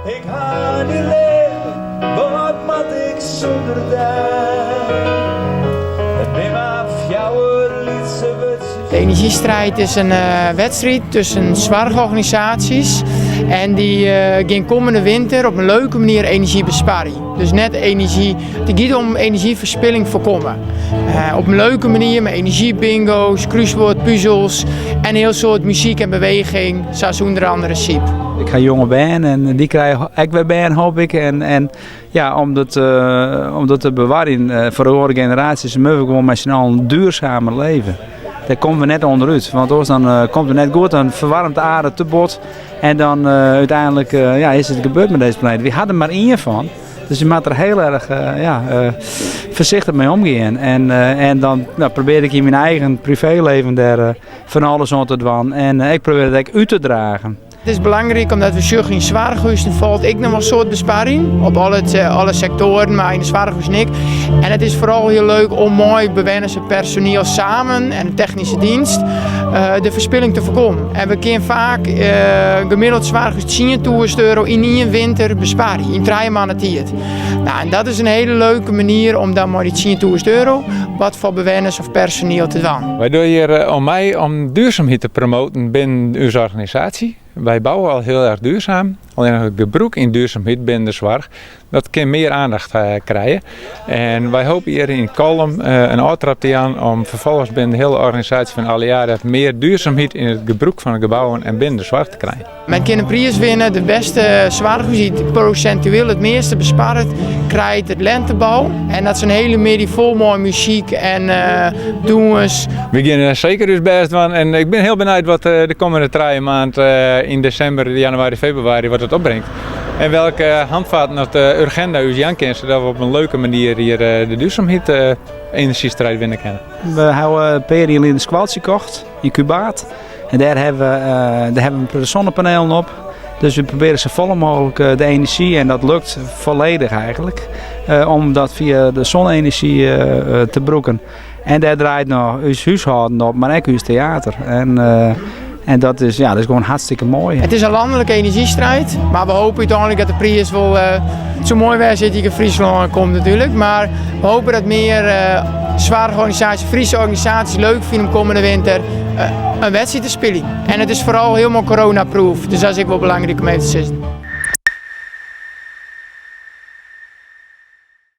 Ik ha dy leaf, wat moat ik sûnder dy? It bin mar fjouwer lytse wurdsjes. De Energiestrijd is in wedstriid tusken soarchorganisaasjes en dy gean kommende winter op in leuke manier enerzjy besparje. Dus net enerzjy, it giet om enerzjyferspilling foarkomme. Op in leuke manier mei enerzjybingo's, krúswoordpuzels en in hiel soad muzyk en beweging, sa as ûnder andere Syb. Ik ha jonge bern en dy krije ek wer bern hoop ik. En, en ja, om dat, om dat te bewarjen foar de oare generaasjes, moatte we gewoan mei syn allen duurzamer leve. Dêr komme we net ûnderút, want oars dan komt it net goed, dan ferwaarmt de aarde te bot. En dan úteinlik ja, is it gebeurd mei dizze planeet. Wy ha der mar ien fan, dus je moatte der hiel erch ja, foarsichtich mei omgean. En, en dan nou, probearje ik yn myn eigen privéleven dêr fan alles oan te dwaan. En ik probearje it ek út te dragen. It is belangryk omdat we sjogge yn soarchhuzen falt ek noch wol in soad besparring op alle, alle sektoaren, mar yn de soarchhuzen ek. En it is foaral hiel leuk om mei bewenners en personiel samen en de technyske dienst de ferspilling te foarkommen. En we kinne faak gemiddeld soarchhûs 10.000 euro yn ien winter besparje, yn 3 maanden tiid. Nou, en dat is in hiele leuke manier om dan mei dy 10.000 euro wat foar bewenners of personiel te dwaan. Wy dogge hjir oan mei om duurzaamheid te promoten binnen ús organisaasje. Wy bouwe al hiel erch duurzaam, allinnich it gebrûk yn duurzaamheid binnen de soarch, dat kin mear aandacht krije. En wy hoopje hjir yn Kollum in ôftrap te jaan om ferfolgens binnen de hiele organisaasje fan Alliade mear duurzaamheid yn it gebrûk fan de gebouwen en binnen de soarch te krijen. Men kin in priis winne, de bêste soarchhûs dy't prosentueel it measte besparret, krijt it lentebal. En dat is in hiele middei fol mei muzyk en dûns. Wy gean seker ús bêst dwaan en ik bin hiel benijd wat de kommende 3 maand yn desimber, januari, februari wat it opbringt. En welke handvaten dat de Urgenda ús jaan kin, sadat we op in leuke manier hjir de duurzaamheid energiestrijd winne kinne. We hawwe in pear jier lyn in skoaltsje kocht yn Kûbaard. En dêr hawwe we, dêr hawwe we sonnepanelen op. Dus we probearje safolle mooglik de enerzjy, en dat lukt folledich eigentlik, om dat fia de sonne-enerzjy te brûken. En dêr draait noch ús húshâlden op, mar ek ús teater. En, en dat is, ja, dat is gewoan hartstikke moai. It is in lanlike enerzjystriid, mar we hoopje úteinlik dat de priis wol, it soe moai wêze dat dy yn Fryslân komt natuerlik, mar we hoopje dat mear soarchorganisaasjes, Fryske organisaasjes leuk fine om kommende winter in wedstriid te spyljen. En it is foaral hielendal coronaproof, dus dat is ek wol belangryk om even te sizzen.